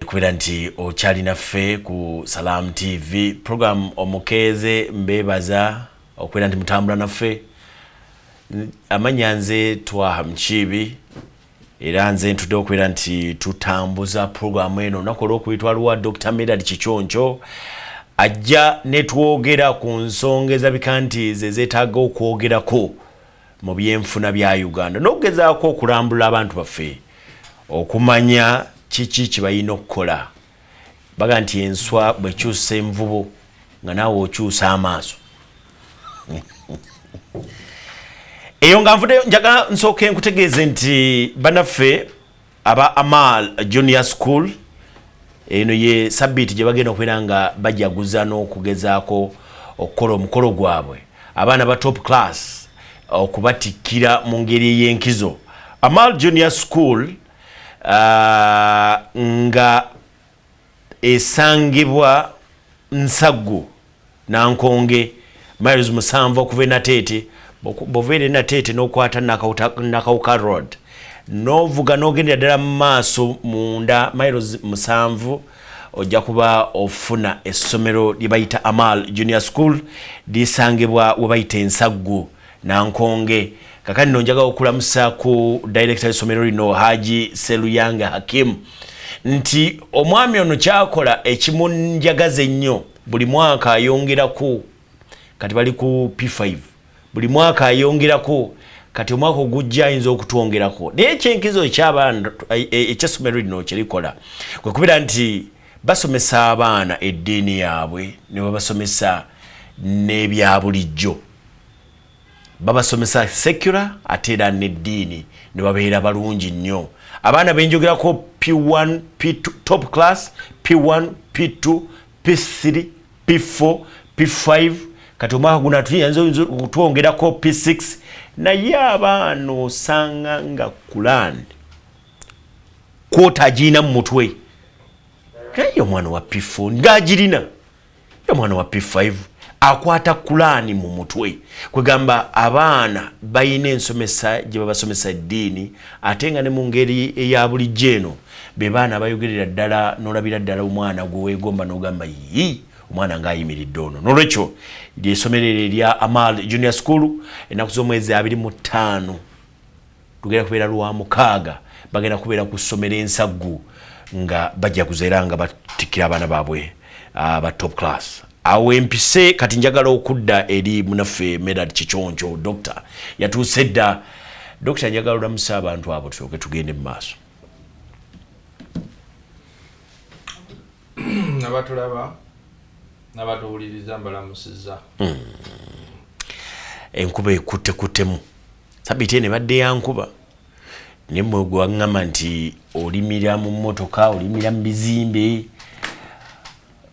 Okubeera nti okyali naffe ku Salam TV program Omukeeze, mbeebaza okubeera nti mutambula naffe. Amanya nze Twaha Mukiibi, era nze ntudde okubeera nti tutambuza programu eno. Olunaku olwokubiri twaliwa Dr Medard Kiconco, ajja netwogera ku nsonga ezabika nti ze zeetaaga okwogerako mu byenfuna bya Uganda n'okugezaako okulambula abantu baffe okumanya kiki kye balina okukola. Baga nti enswa bwekyusa envubo nga naawe okyusa amaaso. Eyo nga nvuddeyo, njagala nsooke nkutegeeze nti banaffe aba Amal Junior School, eno ye sabbiiti gye bagenda okubeera nga bajaguza n'okugezaako okukola omukolo gwabwe, abaana ba top class okubatikkira mu ngeri ey'enkizo. Amal Junior School nga esangibwa Nsaggu Nankonge, miles 7 okuva eNateete. Bw'ovaera eNateete n'okwata Nakawuka Road n'ovuga n'ogendera ddala mu maaso munda miles 7, ojja kuba ofuna essomero lye bayita Amal Junior School, lisangibwa we bayita Ensaggu Nankonge. Kakati nno njagala okulamusa ku director w'essomero lino, Haji Seluyanga Hakim, nti omwami ono kyakola ekimunjagaza ennyo, buli mwaka ayongerako. Kati bali ku P5, buli mwaka ayongerako. Kati omwaka ogujja ayinza okutwongerako. Naye ekyenkizo ekyabaana ekyessomero lino kyerikola kwe kubeera nti basomesa abaana eddiini yaabwe ne babasomesa n'ebya bulijjo. Babasomesa secular ate era n'eddiini ne babeera balungi nnyo. Abaana benjogerako P1, P2, top class P1, P2, P3, P4, P5. Kati omwaka guno atuyinza okutwongerako P6. Naye abaana osanga nga Quran kwota agirina mu mutwe, naye omwana wa P4 ng'agirina, omwana wa P5 akwata Kulaani mu mutwe. Kwegamba abaana balina ensomesa gye babasomesa eddiini, ate nga ne mu ngeri eya bulijjo eno be baana abayogerera ddala n'olabira ddala omwana gwe weegomba n'ogamba, "Yii, omwana ng'ayimiridde ono." N'olwekyo lyesomero eryo erya Amal Junior School, ennaku z'omwezi 25, tugenda kubeera lwa mukaaga, bagenda kubeera ku ssomero Ensaggu nga bajaguza era nga batikkira abaana baabwe aba top class. Awo empise. Kati njagala okudda eri munaffe Medard Kiconco. Doctor yatuuse dda. Doctor, njagala olamusa abantu abo tusooke tugende mu maaso. Abatulaba n'abatuwuliriza, mbalamusizza. Enkuba ekuttekuttemu. Sabiti eno ebadde ya nkuba, naye mwe gwe waŋŋamba nti olimira mu mmotoka, olimira mu bizimbe,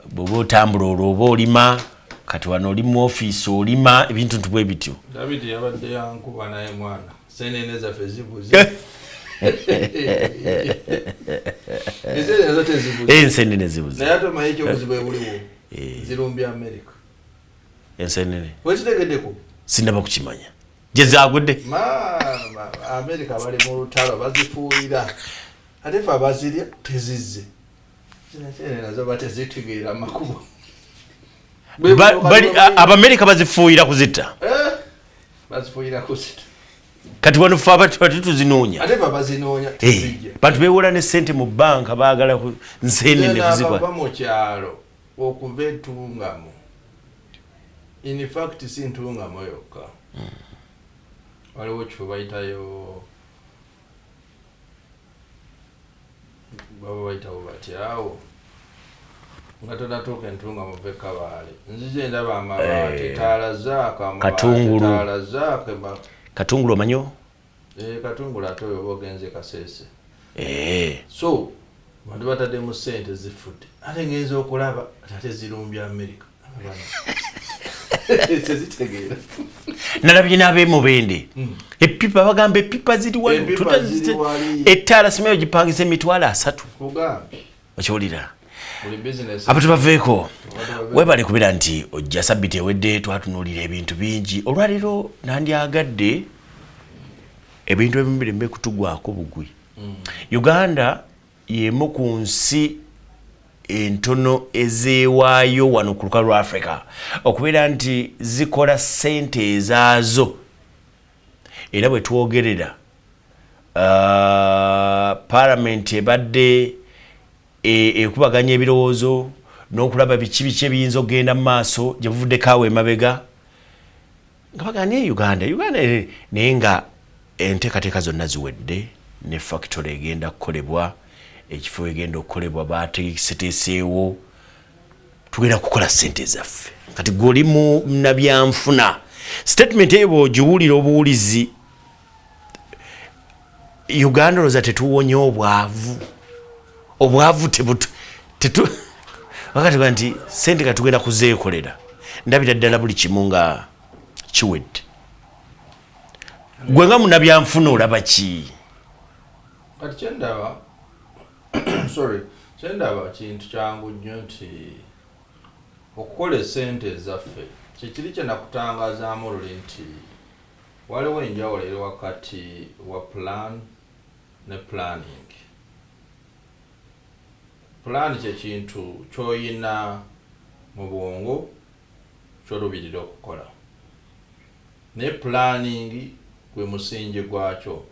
bw'oba otambula olwo oba olima. Kati wano oli mu ofiisi olima ebintu nti bwe bityo. Dabidi yabadde yankuba, naye mwana senene zaffe zibuze. Ensenene zo tezibuze. Ensenene zibuze. Naye ate omanyi ekyobuzibu ebuliwo? Zirumbye America. Ensenene? Wekitegeddeko? Sinaba kukimanya gye zagudde. Maama, America bali mu lutalo, bazifuuyira, ate fe abazirya tezizze. Zino ensenene nazo ba tezitegeera makubo. Abamerika bazifuuyira kuzitta? Eh, bazifuuyira kuzita. Kati wano fe abatu tuzinoonya. Ate fe abazinoonya tezijja. Bantu beewola ne sente mu banka, baagala nsenene kuzikwa. Nava mu kyalo okuva Etungamo, in fact si Ntungamo yokka, waliwo kifo bayitayo, baba bayitawo batyawo nga tonatuuka Entungamo ve Kabaale, nzize ndaba amabaati, taala zaaka amabaati. Katungulu. Taala zaaka. Katungulu omanyo? Eh, Katungulu, ate oyo oba ogenze Kaseese. So bantu bataddemu sente, zifudde, ate ngenza okulaba ate zirumbye America. Abaana tezitegeera. Nalabye n'ab'emubende, epipa, bagamba epipa ziri wano. Epipa ziri wali. Ettaala simayo gipangisa 300,000. Kugambye. Okiwulira? Buli bizinesi. Abo tubaveeko. Tubaveeko. Webale kubeera nti ojja. Sabiti ewedde twatunuulira ebintu bingi. Olwaleero nandyagadde ebintu ebimu bireme kutugwako bugwi. Uganda y'emu ku nsi Entono ezeewaayo wano ku lukalu lwa Africa okubeera nti zikola ssente ezaazo. Era bwe twogerera, palamenti ebadde ekubaganya ebirowoozo n'okulaba biki biki ebiyinza okugenda mu maaso. Gye buvuddeko awo emabega nga bagamba naye Uganda, Uganda, naye nga enteekateeka zonna ziwedde ne factory egenda kukolebwa, ekifo egenda okukolebwa bateeseteeseewo, tugenda kukola sente zaffe. Kati gwe oli mu nabyanfuna, statement eyo bw'ogiwulira obuwulizi, Uganda olowooza tetuwonya obwavu? Obwavu tetu wakati nti sente katugenda kuzeekolera, ndabira ddala buli kimu nga kiwedde. Gwe nga munabyanfuna olaba ki? Kati kyendaba, sorry, kyendaba kintu kyangu nnyo nti okukola esente ezaffe kyekiri kyenakutangazaamu luli nti waliwo enjawulo eri wakati wa plan ne planning. Plan kyekintu kyoyina mu bwongo kyolubirira okukola, naye planning gwe musingi gwakyo.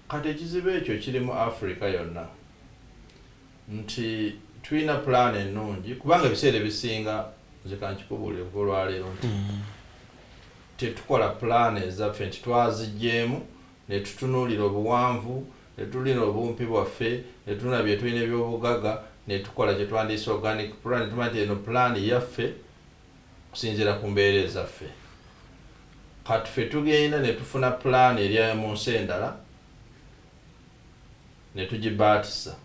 Kati ekizibu ekyo kiri mu Africa yonna nti tulina plan ennungi, kubanga ebiseera ebisinga, nze kankikubuulire kuva olwaleero nti tetukola plan ezaffe nti twazigyemu ne tutunuulira obuwanvu, ne tutunuulira obumpi bwaffe, ne tutunula bye tulina ebyobugagga, ne tukola kye twandiise organic plan, ne tumanya nti eno plan yaffe kusinziira ku mbeera ezaffe. Kati ffe tugenda ne tufuna plan eri mu nsi endala ne tugibaatisa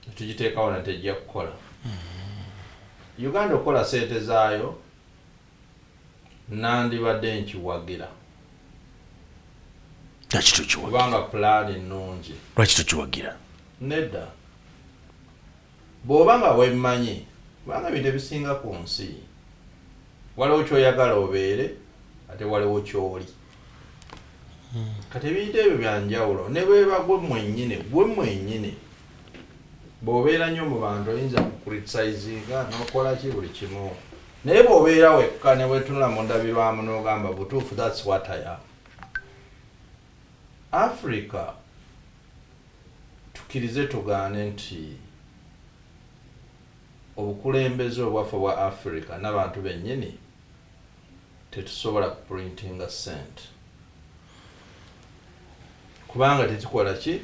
ne tugiteekawo na tejja kukola. Uganda okukola sente zaayo nandibadde nkiwagira. Lwaki tokiwagira? Kubanga pulaani nnungi. Lwaki tokiwagira? Nedda, bw'oba nga wemmanyi, kubanga ebintu ebisinga ku nsi waliwo kyoyagala obeere ate waliwo kyoli. Kati ebintu ebyo byanjawulo. Ne bweba gwe mwennyini, gwe mwennyini bw'obeera nnyo mu bantu oyinza kucriticizinga n'okola ki buli kimu, naye bw'obeera wekka ne wetunula mu ndabirwamu n'ogamba, "Butuufu, that's what I am." Africa, tukkirize tugaane nti obukulembeze obwaffe bwa Africa n'abantu bennyini tetusobola kuprintinga sente, kubanga tekikola ki?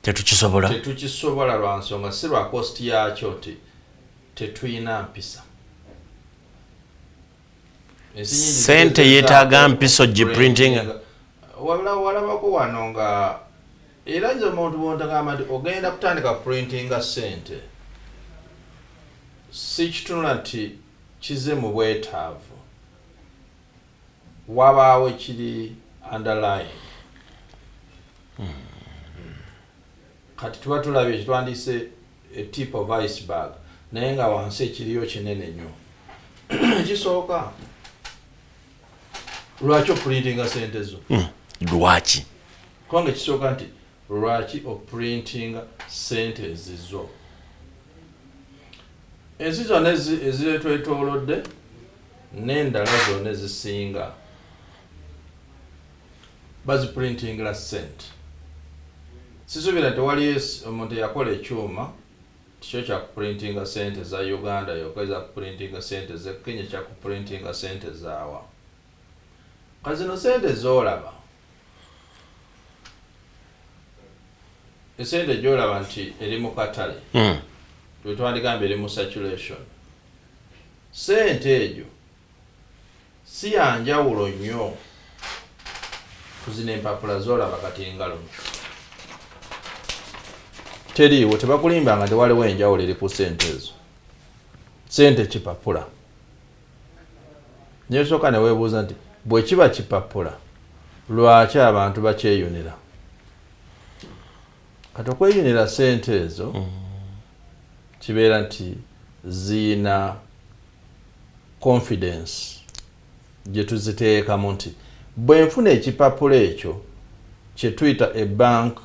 Tetukisobola. Tetukisobola lwa nsonga si lwa cost yakyo, nti tetuyina mpisa. Ensi nyingi Sente zigezezaako yeetaaga mpiso giprintinga. Wabula walabako wano nga era nze omuntu bwontagamba nti ogenda kutandika printinga sente, si kitunula nti kize mu bwetaavu, wabaawo ekiri underlying. Kati tuba tulabye kitwandise a tip of iceberg, naye nga wansi ekiriyo kinene nnyo. Ekisooka, lwaki oprintinga sente zo? Lwaki? Kubanga ekisooka nti lwaki oprintinga sente ezizo? Ensi zonna eziretwetoolodde n'endala zonna ezisinga baziprintingira sente. Sisuubira tewali omuntu eyakola ekyuma kikyo kyakuprintinga sente za Uganda yokka, ezakuprintinga sente ze Kenya, kyakuprintinga sente zaawa. Kazino sente zolaba, esente gyolaba nti eri mu katale, twetwandigamba eri mu circulation, sente egyo si yanjawulo nnyo kuzina empapula zolaba kati engalo teriiwo. Tebakulimba nga tewaliwo enjawulo eri ku sente ezo. Sente kipapula. Nesooka neweebuuza nti bwe kiba kipapula, lwaki abantu bakyeyunira? Kati okweyunira sente ezo kibeera nti ziyina confidence gye tuziteekamu nti bwe nfuna ekipapula ekyo kye tuyita a bank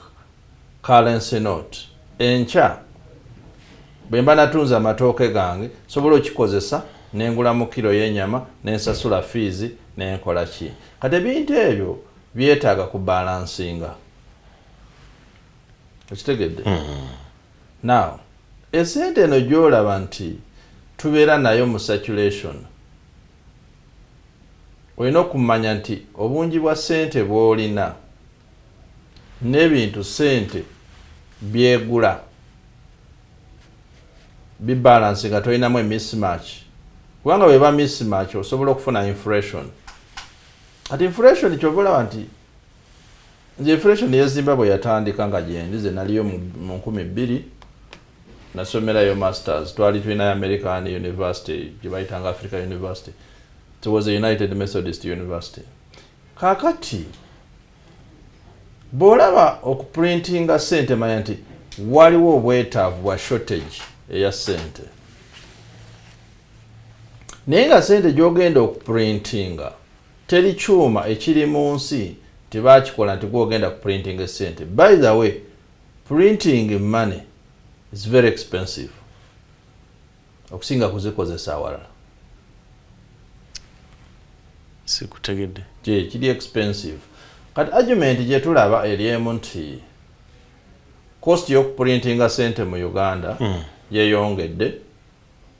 currency note. Enkya bwe mba natunze amatooke gange, sobola okikozesa nengulamu kiro y'ennyama, nensasula fees, nenkola ki. Kati ebintu ebyo byetaaga ku balancinga, okitegedde? Now, esente eno gyolaba nti tubeera nayo mu circulation, olina okumanya nti obungi bwa sente bw'olina n'ebintu sente byegula bibalance nga tolinamu emismatch, kubanga bweba mismatch osobola okufuna inflation. Kati inflation, kyova olaba nti nze inflation ye Zimbabwe yatandika nga gyendi, ze naliyo mu 2000, nasomerayo masters. Twali tulinayo American University gye bayitanga Africa University. It was a United Methodist University. Kakati bw'olaba okuprintinga sente, manya nti waliwo obwetaavu bwa shortage eya sente, naye nga sente gy'ogenda okuprintinga, teri kyuma ekiri mu nsi tebakikola nti gwogenda kuprintinga esente. By the way, printing money is very expensive okusinga kuzikozesa awalala. Sikutegedde. Kye kiri expensive. Kati argument gye tulaba eri emu nti cost y'okuprintinga sente mu Uganda yeyongedde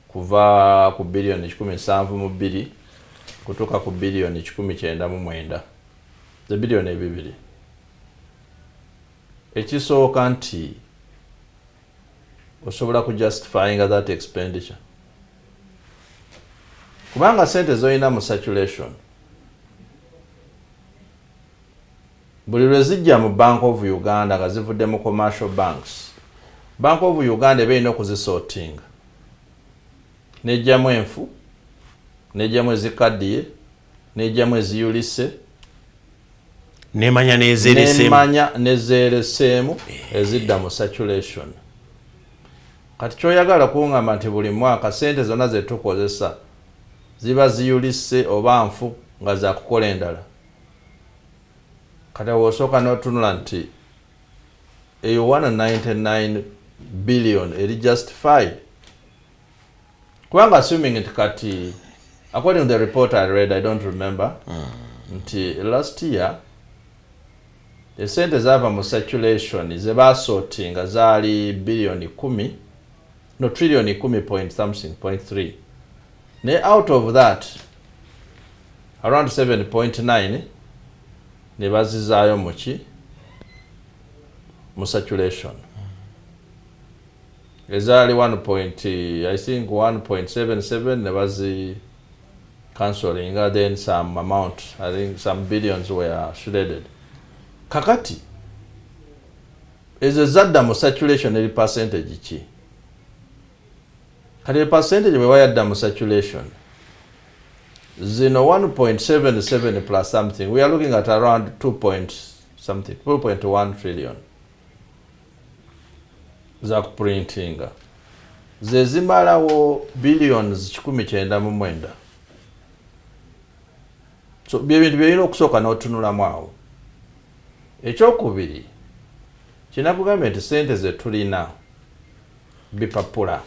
kuva ku biliyoni 172 kutuuka ku biliyoni 199, ze biliyoni 2. Ekisooka nti osobola ku justifyinga that expenditure, kubanga sente zolina mu circulation buli lwe zijja mu Bank of Uganda nga zivudde mu commercial banks, Bank of Uganda eba erina okuzisortinga, nejjamu enfu, nejjamu ezikaddiye, nejjamu eziyulise, nemanya nezereseemu. Nemanya nezeereseemu ezidda mu circulation. Kati kyoyagala kuŋŋamba nti buli mwaka sente zonna zetukozesa ziba ziyulise oba nfu nga zakukola endala. Kati awo osooka n'otunula nti eyo 199 billion eri justified, kubanga assuming nti kati, according to the report I read, I don't remember, nti last year esente zaava mu circulation ze basortinga zaali biliyoni 10, no, trillion 10 point something point 3, naye out of that around 7.9 ne bazizaayo muki, mu circulation. Ezaali 1 point, I think 1.77, ne bazi cancelling, then some amount, I think some billions, were shredded. Kakati ezo zadda mu circulation eri percentage ki? Kati percentage bwe wayadda mu circulation zino 1.77 plus something, we are looking at around 2 point something, 2.1 trillion za kuprintinga, ze zimalawo billions 199. So byebintu byolina okusooka n'otunulamu awo. Ekyokubiri kinakugambye nti sente zetulina bipapula,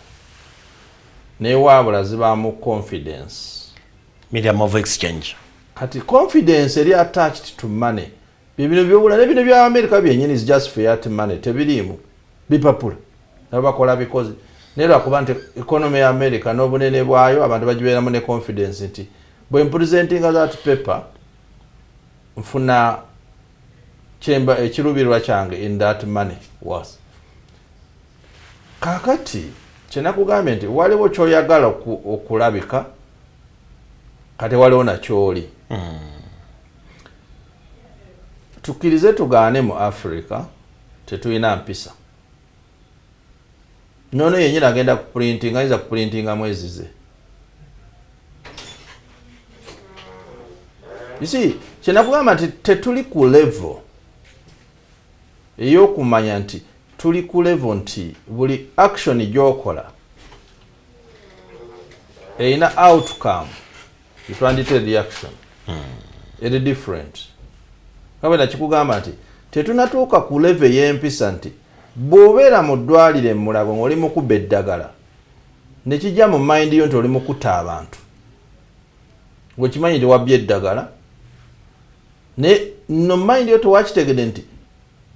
newaabula zibaamu confidence. Medium of exchange. Kati confidence eri attached to money. Byebino byobula nebino bya America byenyini is just fiat money, tebiriimu, bipapula, nabo bakola bikozi. Naye lwakuba nti economy ya America n'obunene bwayo, abantu bagibeeramu ne confidence nti bwe mpresentinga that paper nfuna kyemba ekiruubirwa kyange in that money was. Kakati kyenakugambye nti waliwo kyoyagala okulabika, kati waliwo nakyoli. Tukkirize tugaane, mu Africa tetulina mpisa. Nono yenyini agenda kuprintinga, ayinza kuprintinga mwezize. You see, kyenakugamba nti tetuli ku level ey'okumanya nti tuli ku level nti buli action gy'okola erina outcome, etwandite reaction eri different. Nga bwe nakikugamba nti tetunatuuka ku level ey'empisa nti Bw'obeera mu ddwaliro emulago ng'oli mukuba eddagala, nekijja mu mind yo nti oli mukutta abantu, ng'okimanyi nti wabbye eddagala, naye no mind yo tewakitegedde nti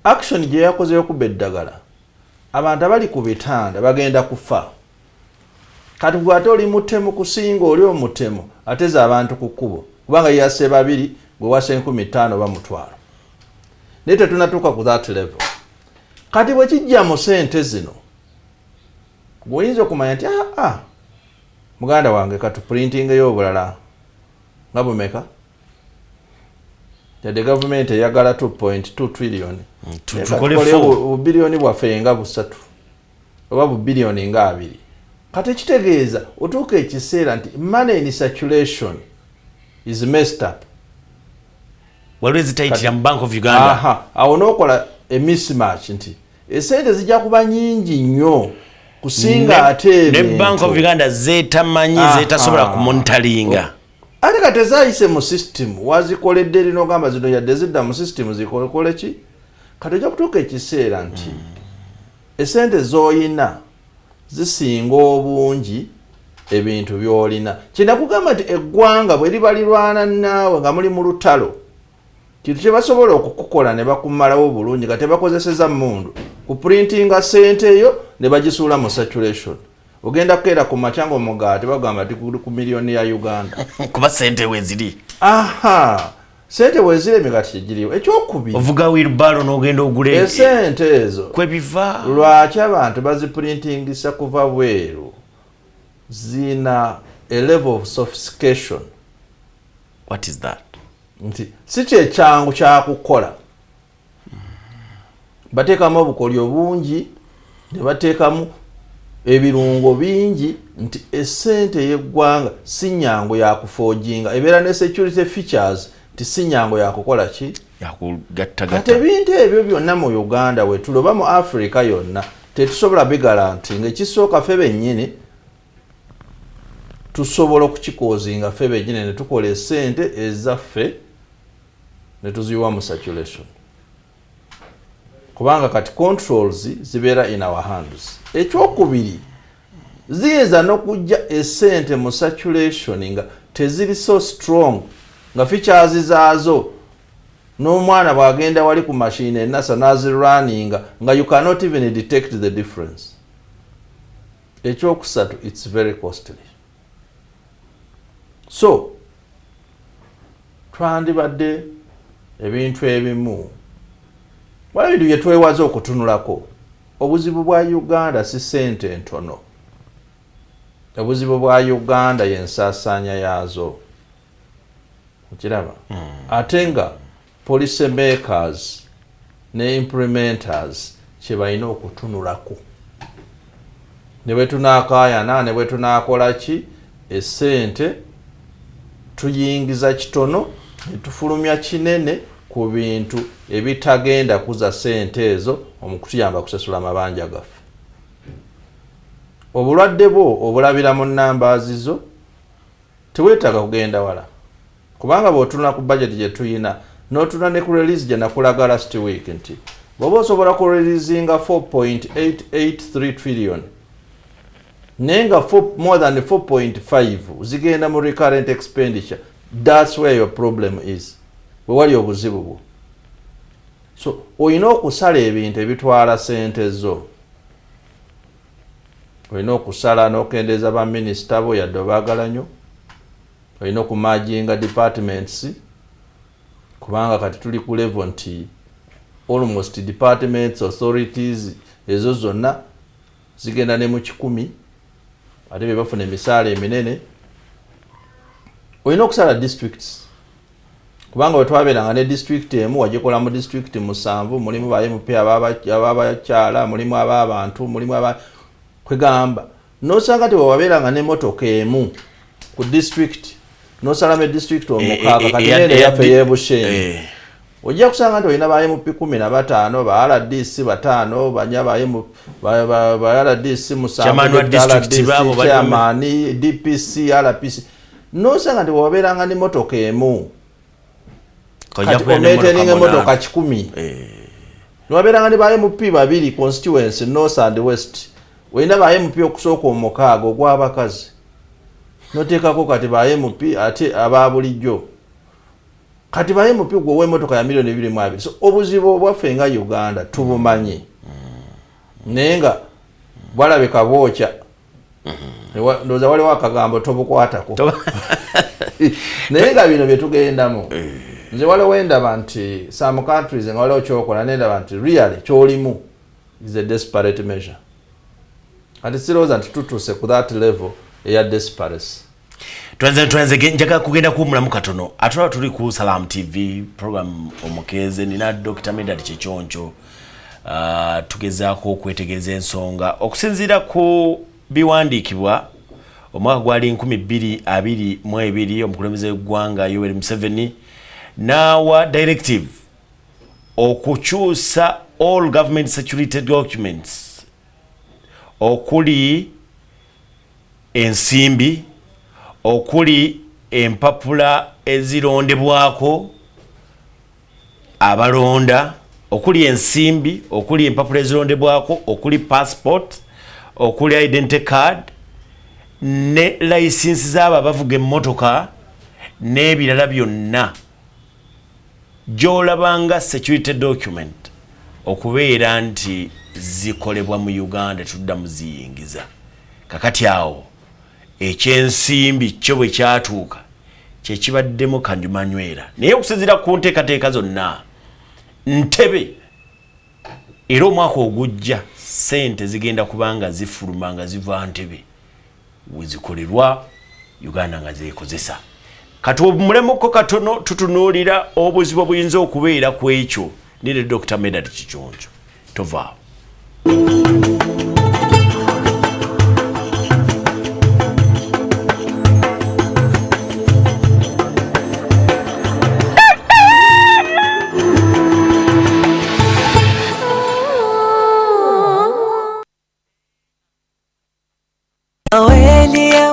action gye yakoze yokuba eddagala, abantu abali ku bitanda bagenda kufa. Kati gwe ate oli mutemu kusinga oli omutemu ateza abantu ku kkubo, kubanga yase babiri, gwe wase 5,000 oba 500,000. Naye tetunatuuka ku that level. Kati bwe kijja mu sente zino, gweoyinza okumanya nti aa, muganda wange, katuprintingeyo obulala nga bumeka, yadde gavumenti eyagala 2.2 trillion, tukole tukole four. Bubiliyoni bwaffe nga 3 oba bubiliyoni nga 20. Kati ekitegeeza otuuka ekiseera nti money in circulation is messed up. Waliwo ezitayitira mu Bank of Uganda. Aha, awo n'okola emismatch nti esente zijja kuba nyingi nnyo kusinga ate ne ebintu. Bank of Uganda zetamanyi, zetasobola kumonitoringa. Ate kati ezayise mu system wazikoledde eri n'ogamba zino yadde zidda mu system zikolekole ki. Kati ojja kutuuka ekiseera nti esente z'oyina zisinga obungi ebintu by'olina. Kyenakugamba nti eggwanga bwe liba lirwana naawe nga muli mu lutalo, kintu kye basobola okukukola ne bakumalawo bulungi nga tebakozeseza mundu, kuprintinga sente eyo ne bagisuula mu circulation. Ogenda kukeera ku makya nga omugaati bagamba nti guli ku miliyoni ya Uganda. Kuba sente weziri. Aha, sente weziri, emigaati kyegiriwo. Ekyokubiri, ovuga wheelbarrow n'ogenda ogula esente ezo kwebiva. Lwaki abantu baziprintingisa kuva bweru? Zina a level of sophistication. What is that? Nti si kyekyangu kyakukola, bateekamu obukolyo bungi ne bateekamu ebirungo bingi nti esente y'eggwanga si nyangu yakuforginga, ebeera ne security features nti si nyangu yakukola ki. Kati Yakugattagatta. Ebintu ebyo byonna mu Uganda wetuli oba mu Africa yonna tetusobola bigarantinga. Ekisooka, ffe bennyini tusobola okukicausinga ffe bennyini ne tukola esente ezaffe ne tuziyiwa mu circulation, kubanga kati controls zibeera in our hands. Ekyokubiri, ziyinza n'okujja esente mu circulation nga teziri so strong, nga features zaazo n'omwana bw'agenda wali ku machine enasa n'azirunninga nga you cannot even detect the difference. Ekyokusatu, it's very costly. So twandibadde ebintu ebimu, wala ebintu bye twewaza okutunulako. Obuzibu bwa Uganda si sente ntono, obuzibu bwa Uganda yensaasaanya yaazo, okiraba? Ate nga policy makers ne implementers kye balina okutunulako, ne bwe tunaakaayana ne bwe tunaakola ki, esente tuyingiza kitono ne tufulumya kinene ku bintu ebitagenda kuza sente ezo omukutuyamba kusasula amabanja gaffe. Obulwadde bwo obulabira mu nambaazi zo, teweetaaga kugenda wala, kubanga bw'otunula ku budget gye tuyina n'otunula ne ku release gye nakulaga last week nti bw'oba osobola ku releasinga 4.883 trillion, naye nga more than 4.5 zigenda mu recurrent expenditure, that's where your problem is, wewali obuzibu bwo. So olina okusala ebintu ebitwala sente zo, olina okusala n'okendeeza baminisita bo yadde obaagala nnyo, olina okumerginga departments, kubanga kati tuli ku level nti almost departments, authorities ezo zonna zigenda ne mu 100, ate be bafuna emisaala eminene. Olina okusala districts, kubanga bwe twabeeranga ne district emu wagikola mu district 7, mulimu ba MP ababakyala, mulimu ab'abantu, mulimu aba kwegamba nosanga ti bwewabeeranga n'emotoka emu ku district nosalamu edistrict 6, kati nene yaffe y'ebushenyi, ojja kusanga nti olina ba MP 15, ba RDC 5, banya ba RDC 7, chairman, DPC, RPC, nosanga nti bwewabeeranga n'emotoka emu, kati omaintaininga emotoka 100. Newabeeranga ne ba MP babiri constituency, North and West. Olina ba MP okusooka omukaaga ogw'abakazi, noteekako kati ba MP ate aba bulijjo. Kati ba MP gwe ow'emmotoka ya miliyoni 220. So obuzibu obwaffe nga Uganda tubumanyi, naye nga bwalabika bwokya. Ndowooza waliwo akagambo tobukwatako, naye nga bino byetugendamu. Nze waliwo endaba nti some countries nga waliwo kyokola, nendaba nti really kyolimu is a desperate measure. Kati sirowooza nti tutuuse ku that level eya desperacy. Twanze twanze, njagala kugenda kuwumulamu katono. Atulaba, tuli ku Salam TV, program Omukeeze, nina Dr Medard Kiconco. Tugezaako okwetegereza ensonga okusinziira ku biwandiikibwa. Omwaka gwali 2022, omukulembeze w'eggwanga Yoweri Museveni n'awa directive okukyusa all government security documents, okuli ensimbi, okuli empapula ezirondebwako abalonda, okuli ensimbi, okuli empapula ezirondebwako, okuli passport, okuli identity card ne license z'abo abavuga emmotoka n'ebirala byonna gy'olabanga security document, okubeera nti zikolebwa mu Uganda, tuddamu ziyingiza. Kakati awo ekyensimbi kyo bwe kyatuuka kyekibaddemu kanjumanywera, naye okusinziira ku nteekateeka zonna ntebe, era omwaka ogujja sente zigenda kubanga zifuluma nga ziva Ntebe wezikolerwa Uganda nga zekozesa. Kati obumulemuko katono tutunuulira obuzibu obuyinza okubeera ku ekyo nire Dr Medard Kiconco. Tovaawo.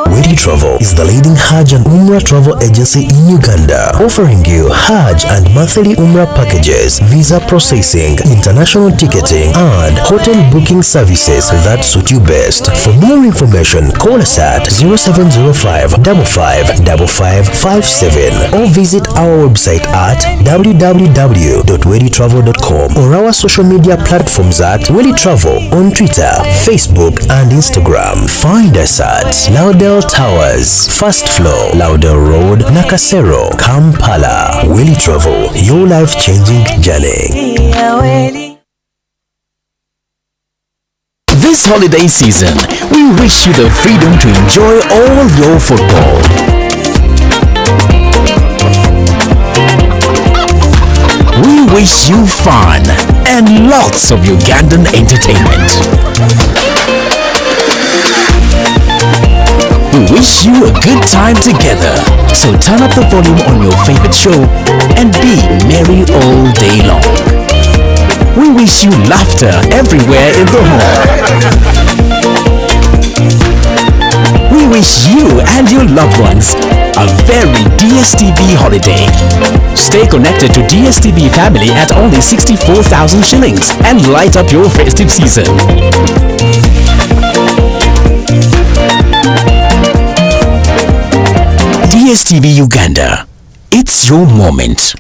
Willy Travel is the leading Hajj and Umrah travel agency in Uganda, offering you Hajj and monthly Umrah packages, visa processing, international ticketing, and hotel booking services that suit you best. For more information, call us at 0705 555557 or visit our website at www.wellytravel.com or our social media platforms at Willy Travel on Twitter, Facebook, and Instagram. Find us at Laudel Towers, first floor, Laudel Road, Nakasero, Kampala. Willy Travel, your life-changing journey. This holiday season, we wish you the freedom to enjoy all your football. We wish you fun and lots of Ugandan entertainment. We wish you a good time together. So turn up the volume on your favorite show and be merry all day long. We wish you laughter everywhere in the home. We wish you and your loved ones a very DSTV holiday. Stay connected to DSTV family at only 64,000 shillings and light up your festive season. DSTV Uganda. It's your moment.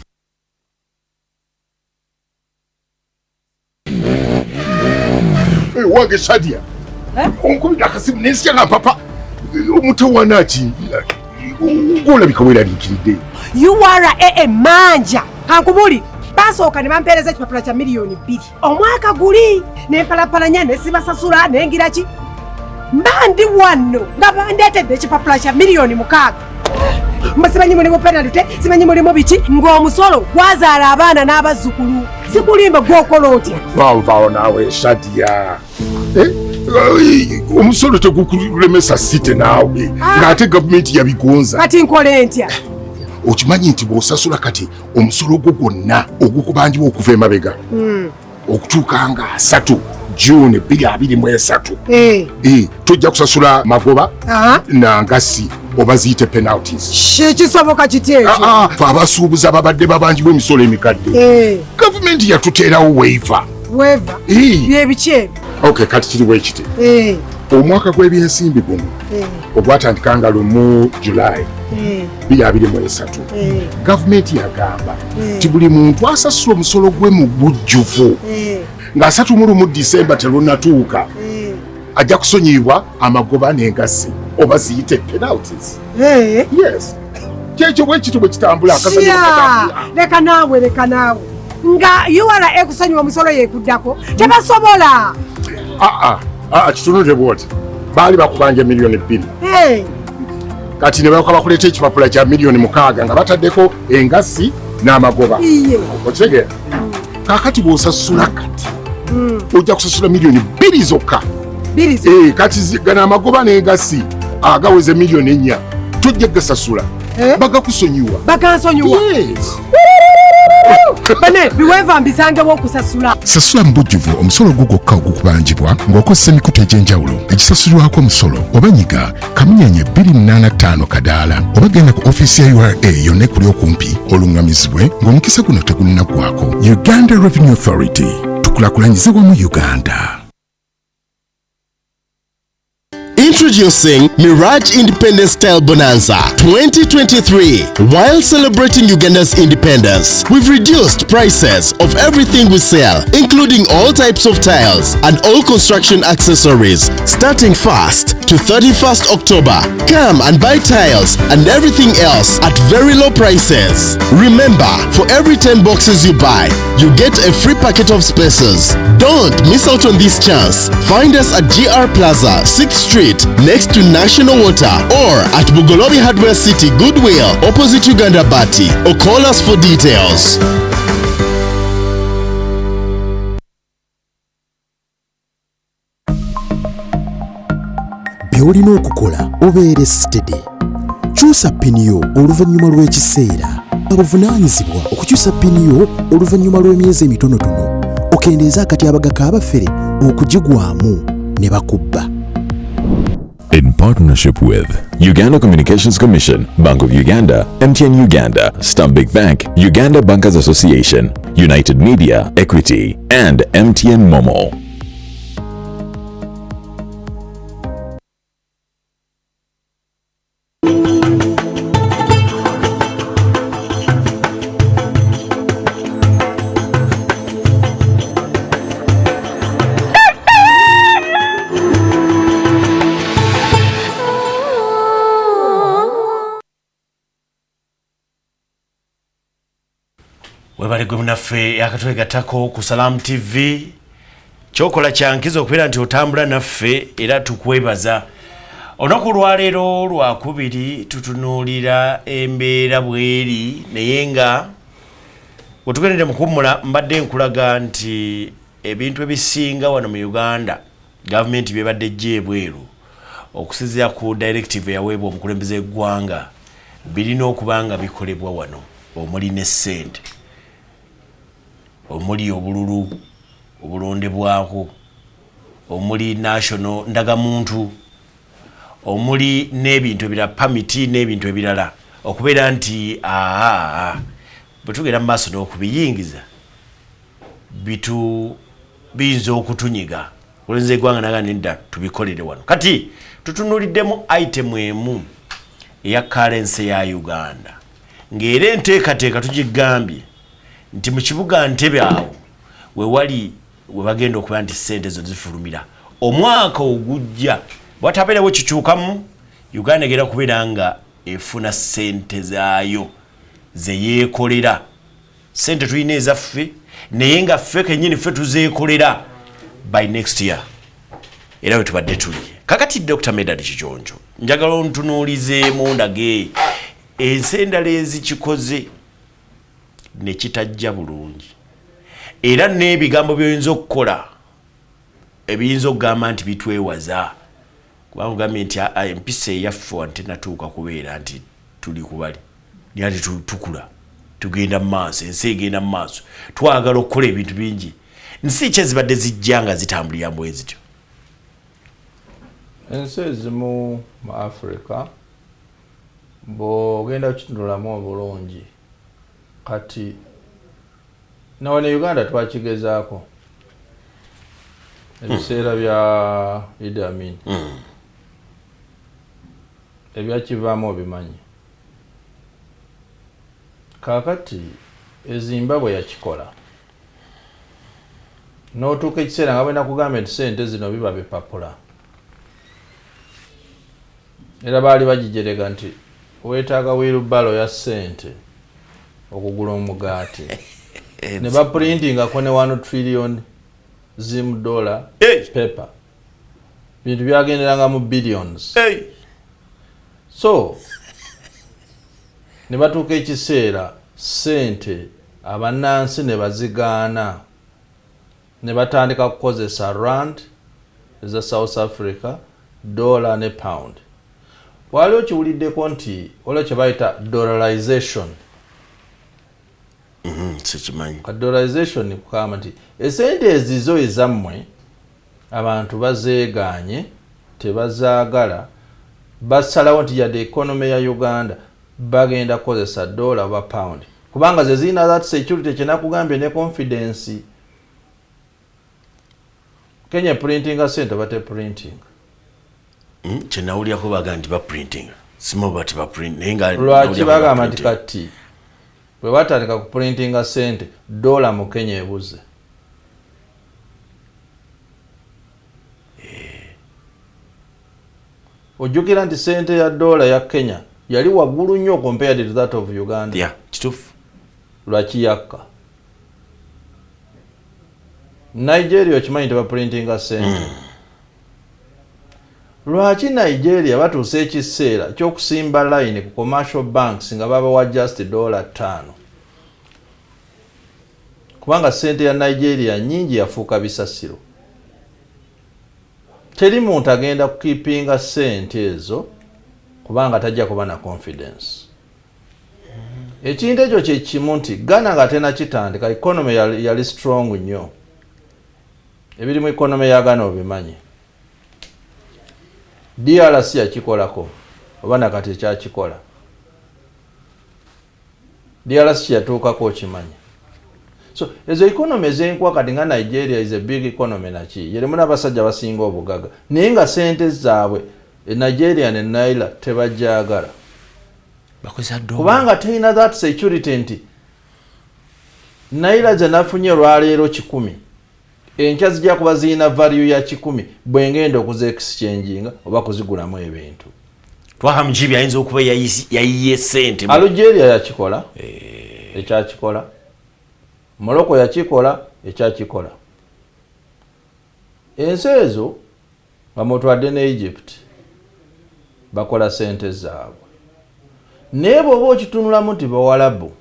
Wange Shadia, onkubidde akasimu nensitya nga mpapa omutawaana ki gwolabika weeraliikiridde. URA emanja kankubuli, basooka ne bampeereza ekipapula kya miliyoni 2 omwaka guli, nempalapalanya nesibasasula, nengira ki, mba ndi wano nga bandeetedde ekipapula kya miliyoni 6. Mba simanyi mulimu penalty, simanyi mulimu biki, ng'omusolo gwazaala abaana n'abazzukulu. Sikulimba, gwokola otya? Vaawo naawe Shadia. Eh, omusolo tegukulemesa site naawe, ng'ate gavumenti yabigonza. Kati nkole ntya? Okimanyi nti bw'osasula kati omusolo gwo gwonna ogukubanjibwa okuva emabega okutuuka nga 3 June 2023, tojja kusasula magoba nangasi oba ziyite penalties. Kisoboka kiti ekyo? Ah, ah, fe abasuubuzi ababadde babanjibwa emisolo emikadde, gavumenti yatuteerawo waiver. Waiver? Byebiki ebyo? Okay, kati kiri bwe kiti. Omwaka gw'ebyensimbi guno ogwatandika nga 1 July 2023, gavumenti yagamba nti buli muntu asasula omusolo gwe mu bujjuvu nga 31 Disemba terunnatuuka ajja kusonyiyibwa amagoba n'engassi oba ziyite penalties. Yes. Kyekyo bwe kityo bwe kitambula. Leka naawe, leka naawe. Nga URA ekusonyiwa omusolo yekuddako tebasobola. Kitunule bw'oti, baali bakubanja miliyoni 2. Kati ne bakola bakuleeta ekipapula kya miliyoni 6 nga bataddeko engassi n'amagoba. Okitegeera? Kaakati bw'osasula kati ojja kusasula miliyoni 2 zokka. Kati gano amagoba n'engassi agaweza miliyoni 4 tojja gasasula. Bagakusonyiwa. Bagansonyiwa. Yes. Bane biweva mbisangewo okusasula. Sasula mu bujjuvu omusolo gwo gwokka ogukubanjibwa ng'okozesa emikutu egy'enjawulo egisasulwako omusolo oba nyiga kamunyenye 285 kadaala oba genda ku ofiisi ya URA yonna ekuli okumpi oluŋŋamizibwe ng'omukisa guno tegunnaggwako. Uganda Revenue Authority, tukulaakulanyize wamu Uganda. Introducing Mirage Independence Style Bonanza 2023. While celebrating Uganda's independence, we've reduced prices of everything we sell, including all types of tiles and all construction accessories, starting 1st to 31st October. Come and buy tiles and everything else at very low prices. Remember, for every 10 boxes you buy, you get a free packet of spacers. Don't miss out on this chance. Find us at GR Plaza, 6th Street, next to National Water, or at Bugolobi Hardware City, Goodwill, opposite Uganda Bati, or call us for details. By'olina okukola obeere steady. Kyusa pini yo oluvannyuma lw'ekiseera. Obuvunaanyizibwa okukyusa pini yo oluvannyuma lw'emyezi emitonotono okendeeza akatyabaga k'abafere okugigwamu ne bakubba. In partnership with Uganda Communications Commission, Bank of Uganda, MTN Uganda, Stanbic Bank, Uganda Bankers Association, United Media, Equity, and MTN Momo. Webale gwe munaffe yakatwegattako ku Salam TV. Kyokola kyankizo okubeera nti otambula naffe era tukwebaza. Olunaku lwaleero lwakubiri tutunuulira embeera bweri, naye nga wetugendedde mu kuwummula mbadde nkulaga nti ebintu ebisinga wano mu Uganda gavumenti byebadde ejja ebweru okusinziira ku directive eyaweebwa omukulembeze w'eggwanga birina okuba nga bikolebwa wano, omuli ne ssente, omuli obululu obulondebwako, omuli national ndagamuntu, omuli n'ebintu ebirala, pamiti n'ebintu ebirala, okubeera nti bwe tugenda mu maaso n'okubiyingiza biyinza okutunyiga. Omukulembeze w'eggwanga n'agamba nedda tubikolere wano. Kati tutunuuliddemu item emu eya currency ya Uganda, ng'era enteekateeka tugigambye nti mu kibuga Ntebe awo wewali we bagenda okuba nti ssente zo zifulumira omwaka ogujja. Bwatabeerewo kikyukamu, Uganda egenda kubeera nga efuna ssente zaayo ze yeekolera. Ssente tulina ezaffe, naye nga ffe kennyini ffe tuzeekolera by next year. Era we tubadde tuli kakati. Dr. Medard Kiconco, njagala ontunuulizeemu ndage ensi endala ezikikoze ne kitajja bulungi, era n'ebigambo by'oyinza okukola ebiyinza okugamba nti bitwewaza, kubanga ogambye nti empisa eyaffe wano tenatuuka kubeera nti tuli kubali, naye ate tukula tugenda mu maaso, ensi egenda mu maaso, twagala okukola ebintu bingi. Nsi ki ezibadde zijja nga zitambulira mbwe zityo? Ensi ezimu mu Africa bw'ogenda kukitunulamu obulungi, kati nawe ne Uganda twakigezaako. Ebiseera bya Idi Amin. Ebyakivaamu obimanyi. Kaakati eZimbabwe yakikola, n'otuuka ekiseera nga bwe nakugambye nti sente zino biba bipapula, era baali bagijerega nti weetaaga wheelbarrow ya ssente okugula omugaati, ne baprintingako ne 1 trillion Zim dollar paper, bintu byagenderanga mu billions. So ne batuuka ekiseera ssente abannansi ne bazigaana, ne batandika kukozesa rand eza South Africa, dollar ne pound. Wali okiwuliddeko nti waliwo kye bayita dollarization? Sikimanyi. Ka dollarization kugamba nti esente ezizo ezammwe abantu bazeegaanye, tebazaagala, basalawo nti yadde economy ya Uganda bagenda kukozesa dollar oba pound, kubanga ze zirina that security kyenakugambye ne confidence. Kenya printinga sente oba teprinting? Kyenawulirako baga nti baprinting, simanyi oba tebaprint, naye nga Lwaki nawulirako bagamba nti baprinting. Kati bwe batandika kuprintinga sente, dola mu Kenya ebuze. Ojjukira nti sente ya dola ya Kenya yali waggulu nnyo compared to that of Uganda? Yeah, kituufu. Lwaki yakka? Nigeria okimanyi tebaprintinga sente. Lwaki Nigeria batuusa ekiseera ky'okusimba line ku commercial banks nga babawa just $5? Kubanga sente ya Nigeria nyingi, yafuuka bisasiro. Teri muntu agenda kukeepinga sente ezo kubanga tajja kuba na confidence. Ekintu ekyo kyekimu nti Ghana nga tenakitandika, economy yali strong nnyo. Ebiri mu economy ya Ghana obimanyi. DRC yakikolako oba nakati ekyakikola. DRC kyeyatuukako okimanyi. So ezo economy ezenkwa kati nga Nigeria is a big economy, naki yerimu n'abasajja basinga obugaga, naye nga sente zaabwe e Nigeria ne naira tebajagala. Bakozesa dola. Kubanga terina that security nti naira ze nafunye olwaleero 100, enkya zijja kuba zirina value ya 100 bwengenda okuza exchanginga oba kuzigulamu ebintu. Twaha Mukiibi ayinza okuba yayiye sente. Algeria yakikola, ekyakikola. Morocco yakikola, ekyakikola. Ensi ezo nga mutwadde ne Egypt bakola sente zaabwe, naye bw'oba okitunulamu nti bawalabu,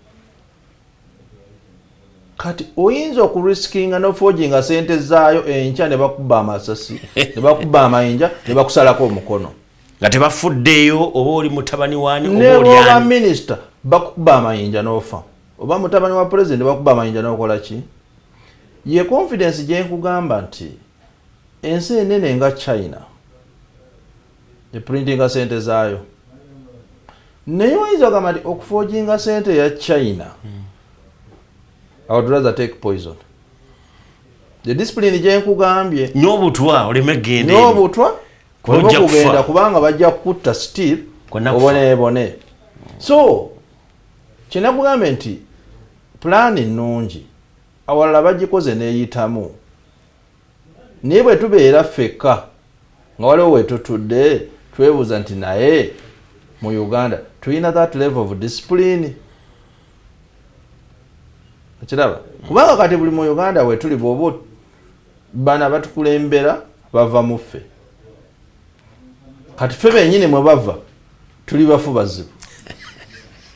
kati oyinza okuriskinga noforginga sente zaayo, enkya ne bakuba amasasi, ne bakuba amayinja, ne bakusalako omukono. Nga tebafuddeyo oba oli mutabani wani oba Ne oli bwoba ani. Minisita, bakuba amayinja n'ofa, oba mutabani wa president, bakuba amayinja n'okola ki. Ye confidence gye nkugamba nti ensi enene nga China eprintinga sente zaayo, naye oyinza ogamba nti okuforginga sente ya China, I would rather take poison. The discipline gye nkugambye. N'obutwa oleme genda eri. N'obutwa. Kuba oleme ojja kugenda kufa. Kubanga bajja kukutta still. Konna kufa. Oboneebone. So kyenakugambye nti pulaani nnungi, awalala bagikoze neeyitamu, naye bwe tubeera ffekka nga waliwo wetutudde twebuuza nti naye mu Uganda tulina that level of discipline? Okiraba, kubanga kati buli mu Uganda wetuli, bwoba bana batukulembera bava mu ffe, kati ffe benyini mwe bava tuli bafu bazibu.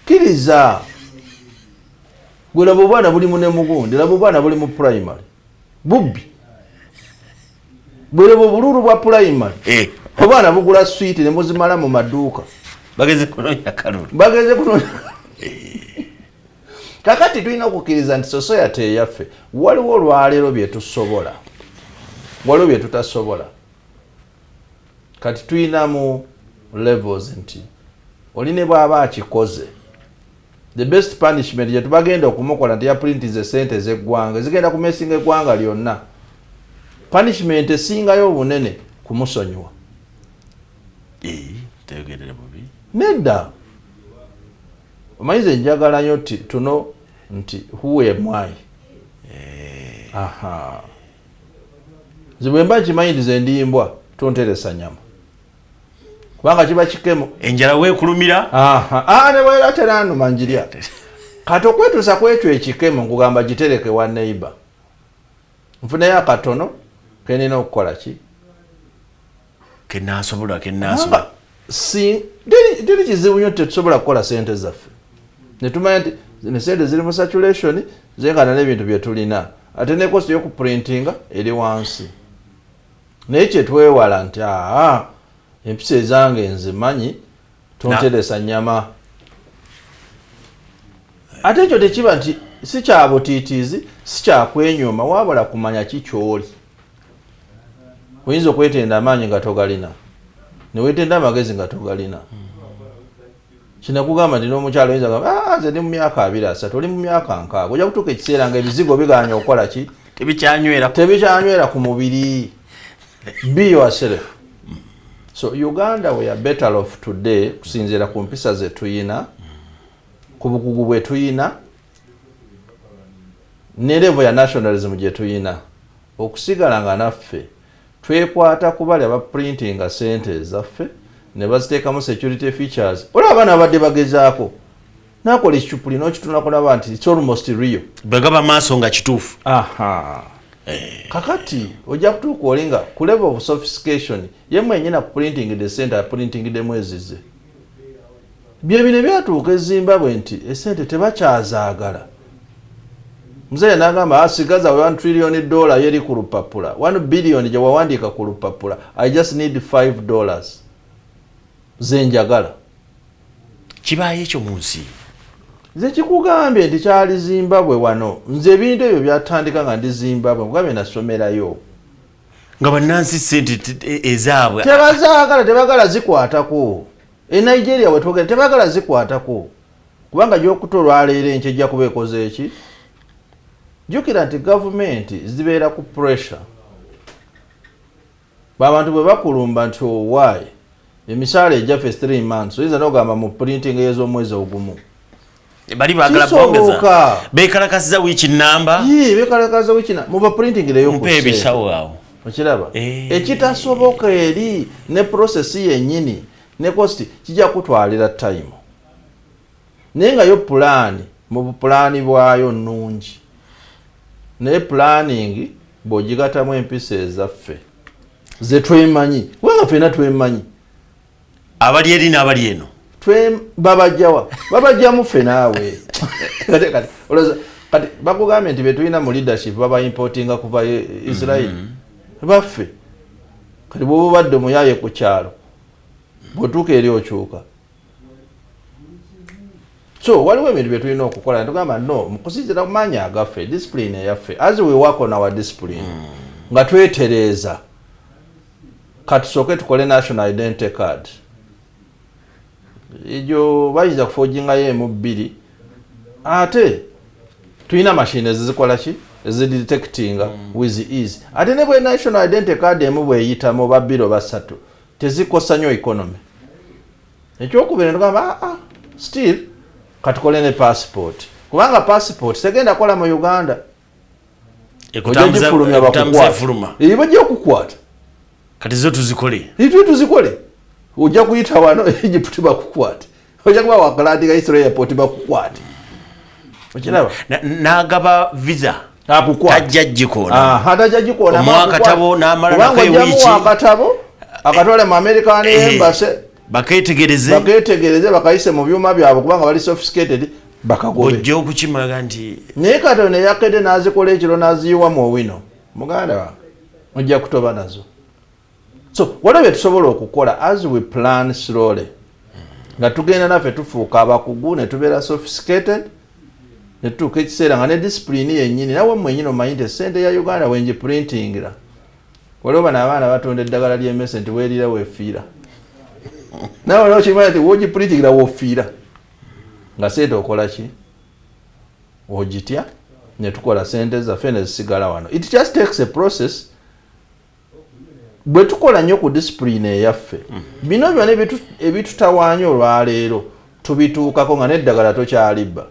Kkiriza gwe, laba obwana buli mu nemugundi, laba obwana buli mu primary bubbi, bwereba obululu bwa primary. Obwana bugula swiiti ne muzimala mu maduuka. Bageze kunoonya kalulu. Bageze kunoonya. Kakati tulina okukkiriza nti society eyaffe waliwo olwaleero byetusobola, waliwo byetutasobola. Kati tulinamu levels nti oli ne bw'aba akikoze, the best punishment gyetubagenda okumukola nti yaprintize sente ez'eggwanga ezigenda kumesinga eggwanga lyonna. Punishment esingayo obunene kumusonyiwa. Teyogerere bubi. Nedda, omanyize njagala nnyo ti tuno nti who am I? Aha, nze bwe mba nkimanyi nti ze ndi mbwa, tonteresa nyama kubanga kiba kikemo. Enjala weekulumira. Aha, ah, ne bwera teranuma njirya. Kati okwetuusa ku ekyo ekikemo, nkugamba gitereke wa neighbor, nfuneyo akatono kenina okukola ki. Kenasobola, kenasobola. Si teri kizibu nnyo, tetusobola kukola sente zaffe netumanya nti ne sente ziri mu circulation zenkana n'ebintu bye tulina, ate ne cost y'okuprintinga eri wansi. Naye kyetwewala nti aa, empisa ezange nzimanyi, tonteresa nyama. Ate ekyo tekiba nti si kya butiitiizi, si kyakwenyooma, wabula kumanya ki kyoli. Oyinza okwetenda amaanyi nga togalina, newetenda amagezi nga togalina. Kinakugamba nti n'omukyalo oyinza gamba, "Ah, nze ndi mu myaka 23," oli mu myaka 60, ojja kutuuka ekiseera nga ebizigo biganya okukola ki? Tebikyanywera. Tebikyanywera ku mubiri. Be yourself. So Uganda, we are better off today kusinziira ku mpisa ze tuyina, ku bukugu bwe tuyina, ne level ya nationalism gye tuyina, okusigala nga naffe twekwata ku bali abaprintinga sente ezaffe ne baziteekamu security features. Olaba abaana babadde bagezaako nakola ekicupuli n'okitunako naba nti it's almost real. Bwegaba maaso nga kituufu. Aha, kakati ojja kutuuka oli nga ku level of sophistication ye mwenyina ku printing the sente, aprintingdemu ezize. Bye bino byatuuka e Zimbabwe nti esente tebakyazaagala. Muzeeyi n'agamba, "Asigaza $1 trillion yeri ku lupapula, 1 billion gye wawandiika ku lupapula. I just need $5 zenjagala." Kibaayo ekyo mu nsi? Nze kikugambye nti kyali Zimbabwe wano. Nze ebintu ebyo byatandika nga ndi Zimbabwe, nkugambye nasomerayo. Nga bannansi sente ezaabwe Tebazaagala, tebagala zikwatako. E Nigeria wetwogera tebagala zikwatako, kubanga gyokuta olwaleero enkya ejja kuba ekoze eki. Jjukira nti gavumenti zibeera ku pressure. Babantu bwe bakulumba nti owaayi emisaala egyaffe 3 months, oyinza nogamba mu printing ez'omwezi ogumu. Bali baagala bongeza. Kisoboka. Bekalakasiza wiiki namba. Yee, bekalakaza wiiki muba printing eyo ku mpe ssente. Ebisawo awo. Okiraba? Eh. Ekitasoboka eri ne process yennyini ne cost kijja kutwalira time, naye nga yo pulaani mu bupulaani bwayo nnungi, naye planning bw'ogigatamu empisa ezaffe ze twemanyi, kubanga ffenna twemanyi. Abali eri n'abali eno. Babajjawa? Babajjamu ffe naawe. Kati olowooza kati bakugambye nti betulina mu leadership baba importinga kuva Israel baffe. Kati bwoba obadde omuyaye ku kyalo, bwotuuka eri okyuka. So waliwo ebintu byetulina okukola netugamba no mukusinzira ku maanyi agaffe, discipline eyaffe, as we work on our discipline nga twetereeza. Katusooke tukole national identity card. Egyo bayinza kuforgingayo emu bbiri, ate tulina mashini ezizikola ki, ezidetectinga with ease. Ate ne bwe national identity card emu bweyitamu oba bbiri oba ssatu, tezikosa nnyo economy. Ekyokubiri netugamba, ah, ah, still katukole ne passport, kubanga passport tegenda kola mu Uganda. Ekutambuza. Ojja gifulumya. Ekutambuza. Bakukwata. Efuluma. Bajja okukwata. Kati zo tuzikole. Itwe tuzikole. Ojja kuyita wano Egypt bakukwate, ojja kuba wakalandika Israel airport bakukwate. Okiraba? N'agaba visa. Akukwata. Tajja gikoona. Aha, tajja gikoona. Omuwa akatabo n'amala kubanga nako ojjamuwa ewiiki. akatabo akatwale mu American embassy. Baketegereze. Baketegereze, bakayise mu byuma byabwe kubanga bali sophisticated, bakagobe. Ojja okukimaga nti Naye katono eyakedde n'azikola ekiro n'aziyiwa mu owino, muganda wange, ojja kutoba nazo. So waliwo bye tusobola okukola as we plan slowly, nga tugenda naffe tufuuka abakugu ne tubeera sophisticated, ne tutuuka ekiseera nga ne discipline yennyini nawe mwenyini omanyi nti esente ya Uganda wengi-printingira. Waliwo bano abaana batunda eddagala ly'emmese nti weerira weefiira, nawe nokimanya nti wogi-printingira wofiira nga sente okola ki, ogitya. Netukola sente zaffe nezisigala wano. It just takes a process. Bwe tukola nnyo ku discipline eyaffe, bino byonna ebitutawaanya olwaleero tubituukako nga n'eddagala tokyalibba,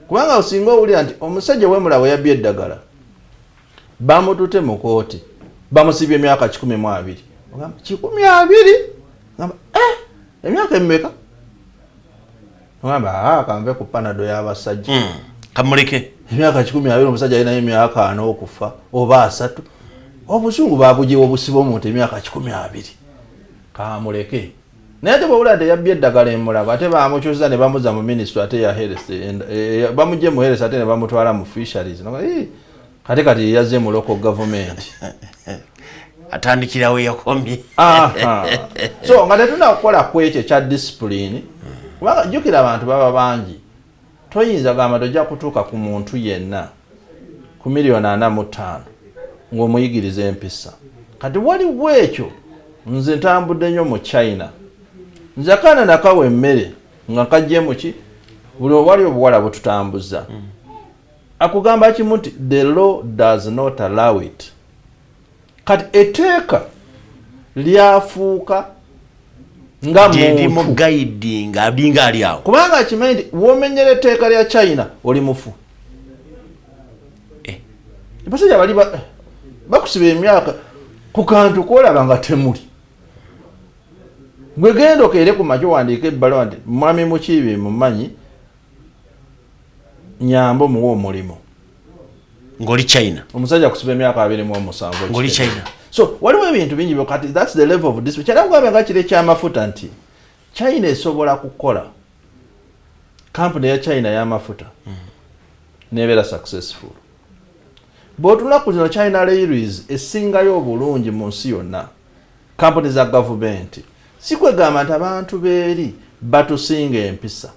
kubanga osinga owulira nti omusajja wemulawe yabbye eddagala, bamutute mu kooti, bamusibye emyaka 120. Ogamba 120? Gamba, eh, emyaka emeka? Ogamba, "Ah, kanve ku Panado y'abasajja." Kamuleke. Emyaka 120, omusajja alinayo emyaka 40 okufa oba 30. Obusungu babugiwa obusiba omuntu emyaka 120, kamuleke. Naye ate bwowulira nti yabbye eddagala emulago, ate bamukyusa ne bamuza mu ministry ate ya health, bamugye mu health ate ne bamutwala mu fisheries. Kate kati yazze mu local government. Atandikirawo yakomye. Aha. So nga tetunakukola ku ekyo ekya discipline, kubanga jjukira abantu baba bangi, toyinza gamba tojja kutuuka ku muntu yenna ku 45 million ng'omuyigiriza empisa. Kati waliwo ekyo, nze ntambudde nnyo mu China, nze akaana nakawa emmere nga kajje muki, buli wali obuwala bututambuza, akugamba kimu nti the law does not allow it. Kati etteeka lyafuuka nga muntu muntu guiding alinga ali awo. Kubanga akimanyi nti womenyera etteeka lya China oli mufu. Basajja bali bakusiba emyaka ku kantu kolaba nga temuli. Gwe genda okeere ku makya owandiika ebbaluwa nti mwami Mukiibi mumanyi nyambo muwe omulimu. Ng'oli China. Omusajja kusiba emyaka 27. Ng'oli China. So waliwo ebintu bingi byo. Kati that's the level of discipline. Kyanakugambe nga kiri ekyamafuta nti China esobola kukola kampuni ya China y'amafuta nebeera successful. Bw'otunula ku zino China Railways esingayo obulungi mu nsi yonna, kampuni za gavumenti. Si kwegamba nti abantu beeri batusinga empisa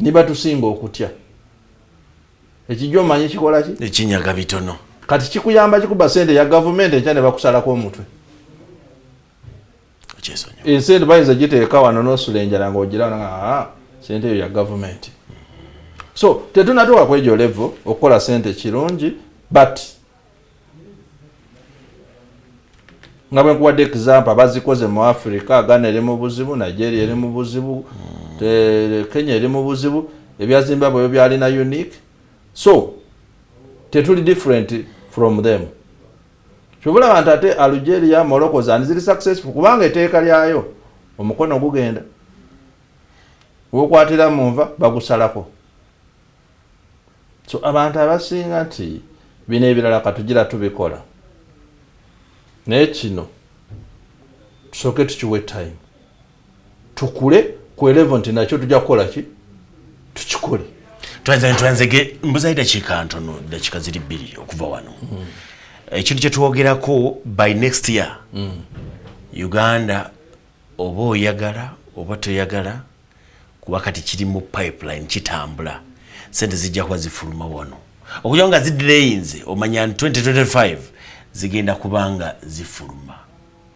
ni batusinga okutya. Ekijja omanyi kikola ki? Ekinyaga bitono. Kati kikuyamba kikuba sente ya gavumenti, enkya ne bakusalako omutwe. Okyesonyiwa. Esente bayinza giteeka wano nosula enjala ngaogira sente eyo ya gavumenti. So tetunatuuka ku egyo level. Okukola sente kirungi, but nga bwe nkuwadde example, abazikoze mu Africa, Ghana eri mu buzibu, Nigeria eri mu buzibu, Kenya eri mu buzibu, ebya Zimbabwe byo byalina unique. So tetuli different from them. Kyobulaba nti ate Algeria, Morocco zani ziri successful kubanga etteeka lyayo omukono gugenda, wokwatira mu nva bagusalako. So abantu abasinga nti bino ebirala katugira tubikola, naye kino tusooke tukiwe time tukule ku level nti nakyo tujja kukola ki, tukikole. Twanzege mbuzayo dakiika ntono, dakiika ziri 2 okuva wano. Ekintu kyetwogerako, by next year Uganda, oba oyagala oba toyagala, kuba kati kiri mu pipeline kitambula, sente zijja kuba zifuluma wano. Okugira nga zidelayinze, omanya nti 2025 zigenda kubanga zifuluma.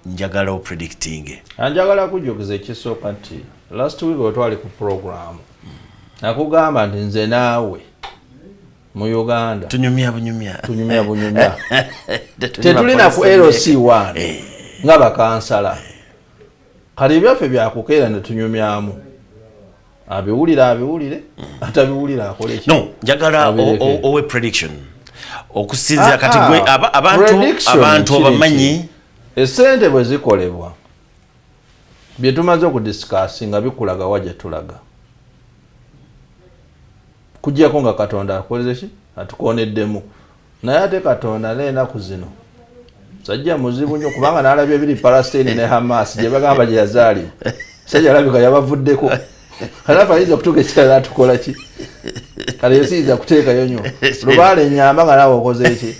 Njagala opredicting. Njagala kujjukiza ekisooka nti last week wetwali ku program nakugamba nti nze naawe mu Uganda tunyumya bunyumya. Tunyumya bunyumya, tetulina ku LC1 nga bakansala. Kati ebyaffe byakukeera ne tunyumyamu, abiwulira abiwulire, atabiwulira akole ki? No, njagala Abireke. owe prediction okusinzira kati Ah, gwe ah, abantu prediction abantu kiri obamanyi. nti, esente bwe zikolebwa, bye tumaze okudiscuss nga bikulaga wa gye tulaga, kujjako nga Katonda akoze ki, atukoneddemu. Naye ate Katonda n'enaku zino sajja muzibu nnyo, kubanga n'alabye ebiri Palestine ne Hamas gye bagamba gye yazaalibwa. Sajja alabika yabavuddeko, kalafu ayinza okutuuka ekirala atukola ki. Kale yesiyinza kuteekayo nnyo lubaale nyamba nga naawe okoze eki.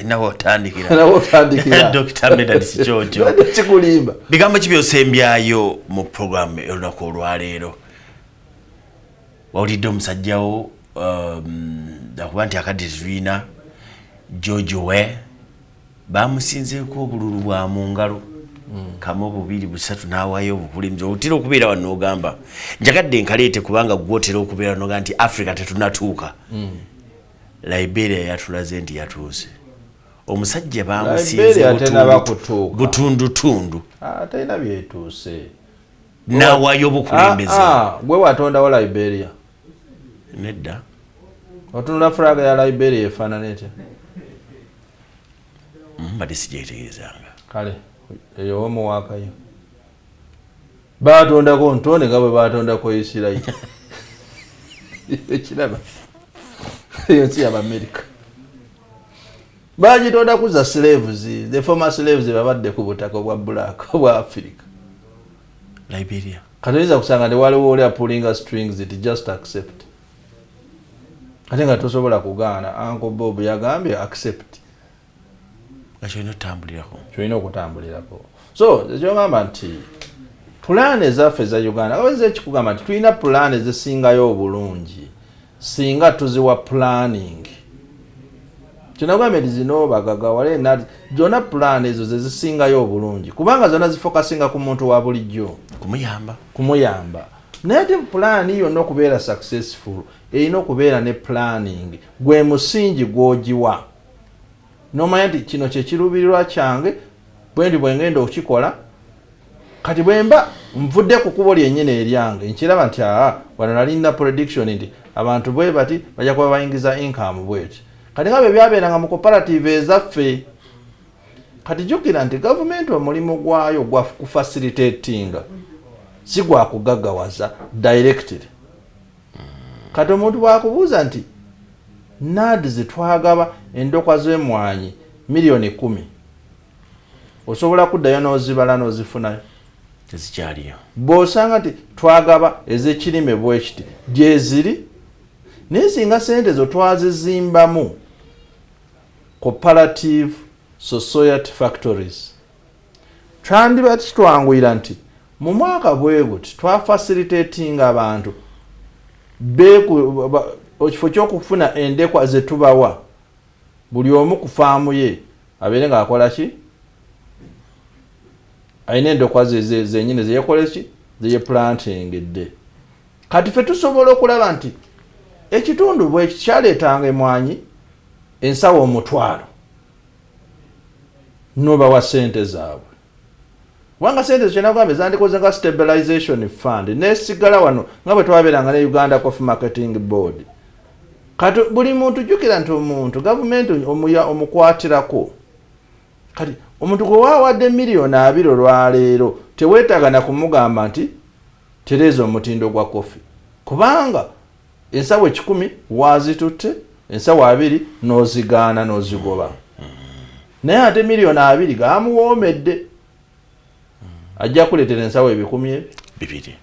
Nawe otandikira. Nawe otandikira. Dr. Medard Kikyokyo. Kikulimba. Bigambo ki byosembyayo mu programu olunaku olwaleero? Wawulidde omusajjawo, akuba nti akadde tetulina. George we bamusinzeeko obululu bwa mu ngalo kamu, bubiri, busatu, n'awaayo obukulembeze. Otera okubeera wano n'ogamba, njagadde nkaleete kubanga gwotera okubeera noga nti Africa tetunatuuka. Liberia yatulaze nti yatuuse. Omusajja bamusinze butundutundu. Atalina byetuuse. N'awaayo obukulembeze. Gwe watondawo Liberia? Nedda. Otunula flag ya Liberia efaanana etya? Mbadde sigyetegerezanga. Kale eyo omuwaakayo batondako ntonde nga bwe batondako Isirayiri. Ekiraba eyo nsi y'Abamerika bagitonda kuza slaves, the former slaves babadde ku butaka obwa black obwa Africa. Liberia. Kati oyinza kusanga nti waliwo oli apullinga strings, it just accept, ate nga tosobola kugaana. Uncle Bob yagambye accept. Nga kyolina otambulirako. Kyolina okutambulirako. So ekyogamba nti pulaani ezaffe eza Uganda, aweza ekikugamba nti tulina pulaani ezisingayo obulungi singa tuziwa planning. Kinagambye nti zino bagagawale nati zonna pulaani ezo zezisingayo obulungi kubanga zonna zifokasinga ku muntu wa bulijjo. Kumuyamba. Kumuyamba. Naye ate pulaani yonna okubeera successful erina okubeera ne planning, gwe musingi gw'ogiwa nomanya nti kino kyekiruubirirwa kyange, bwe ndi bwe ngenda okukikola. Kati bwe mba nvudde ku kkubo lyennyini eryange, nkiraba nti aa, wano nalina prediction nti abantu bwe bati bajja kuba bayingiza income bweti. Kati nga bwe byabeeranga mu cooperative ezaffe. Kati jjukira nti gavumenti omulimu gwayo gwa kufacilitatinga, si gwa kugaggawaza directly. Kati omuntu bwakubuuza nti NAADS twagaba endokwa z'emwanyi 10,000,000, osobola kuddayo n'ozibala n'ozifunayo? Tezikyaliyo. Bw'osanga nti twagaba ez'ekirime bwekiti, gyeziri. Naye singa sente zo twazizimbamu cooperative society factories, twandiba kitwanguyira nti mu mwaka bwe guti twafacilitatinga abantu ekifo ky'okufuna endekwa zetubawa, buli omu ku faamu ye abeere ng'akola ki, alina endokwa zenyini zeyekola ki, zeyeplantingidde. Kati ffe tusobola okulaba nti ekitundu bwe kyaleetanga emwanyi ensawo 500,000, nobawa sente zaabwe, kubanga sente kyenagambe zandikoze nga stabilization fund nesigala wano nga bwe twabeeranga ne Uganda Coffee Marketing Board. Kati buli muntu, jjukira nti omuntu gavumenti omukwatirako. Kati omuntu gwe waawadde 20,000,000 olwaleero, teweetaaga na kumugamba nti tereeza omutindo gwa kofi, kubanga ensawo 100 wazitutte, ensawo 20 n'ozigaana n'ozigoba, naye ate 20,000,000 gamuwoomedde, ajja kuleetera ensawo ebikumi ebi 2.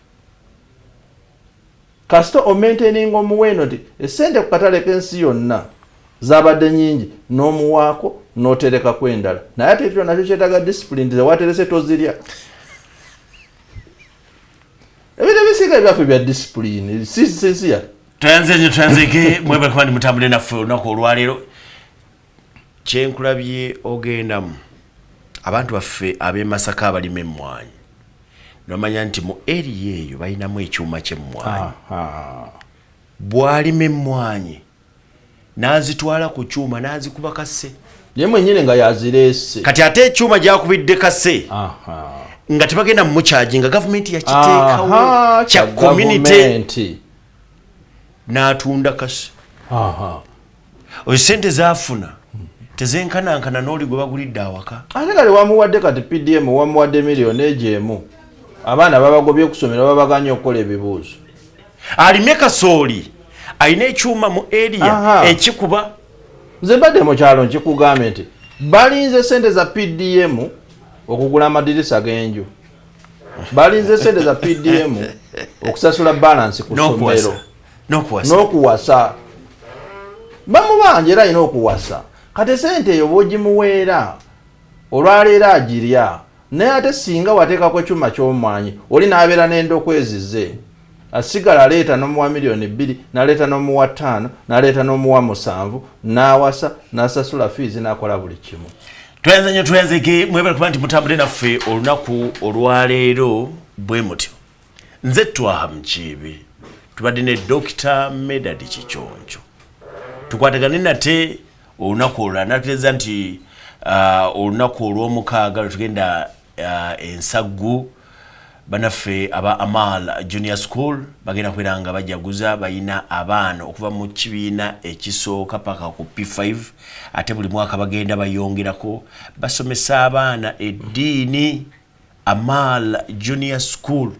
Kasita omaintaininga omuwendo nti esente ku katale k'ensi yonna zabadde nyingi, n'omuwaako n'oterekako endala. Naye ate ekyo nakyo kyetaaga discipline, zewaterese tozirya. Ebintu ebisinga ebyaffe bya discipline sinsiya. Tweyanze nnyo, tweyanzeke, mwebale kuba ndi mutambule naffe olunaku olwaleero. Kyenkulabye ogendamu abantu baffe ab'e Masaka abalima emmwanyi, nomanya nti mu area eyo balinamu ekyuma ky'emmwanyi. Bw'alima emmwanyi n'azitwala ku kyuma n'azikuba kase, ye mwenyini nga yazireese. Kati ate ekyuma gyakubidde kase nga tebagenda mumukyagi, nga gavumenti yakiteekawo kya community, gavumenti. N'atunda kase. Oyo sente zafuna tezenkanankana n'oli gwe bagulidde awaka. Ate kale wamuwadde kati PDM, wamuwadde 1,000,000, abaana babagobye okusomera, babaganye okukola ebibuuzo. Alimye kasooli, alina ekyuma mu area ekikuba. Nze mbadde mu kyalo, nkikugambe nti balinze sente za PDM okugula amadirisa g'enju, balinze sente za PDM okusasula balance ku N'okuwasa. ssomero. N'okuwasa. N'okuwasa bamubanja, era alina okuwasa. Kati sente eyo bw'ogimuweera olwaleero agirya, naye ate singa wateekako ekyuma ky'omwanyi, oli n'abeera n'endokwa ezize, asigala aleeta n'omuwa 2,000,000, n'aleeta n'omuwa 5, n'aleeta n'omuwa 7, n'awasa, n'asasula fees, n'akola buli kimu. Tweyanze nnyo, tweyanzeke, mwebale kuba nti mutambule naffe olunaku olwaleero bwe mutyo. Nze Twaha Mukiibi, tubadde ne Dr Medard Kiconco. Tukwatagane nate olunaku olulala. Nategeeza nti Olunaku olw'omukaaga lwe tugenda ensaggu, banaffe aba Amal Junior School bagenda kubeera nga bajaguza, balina abaana okuva mu kibiina ekisooka paka ku P5, ate buli mwaka bagenda bayongerako, basomesa abaana eddiini. Amal Junior School.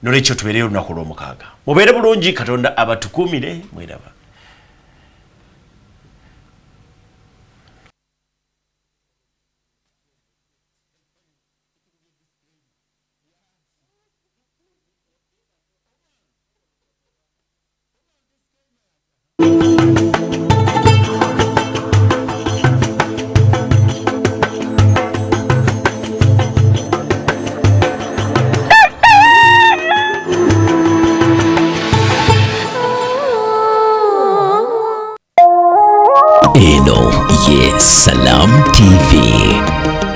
Nolwekyo tubeereyo olunaku olw'omukaaga. Mubeere bulungi, Katonda abatukuumire. Mweraba. Eno ye Salam TV.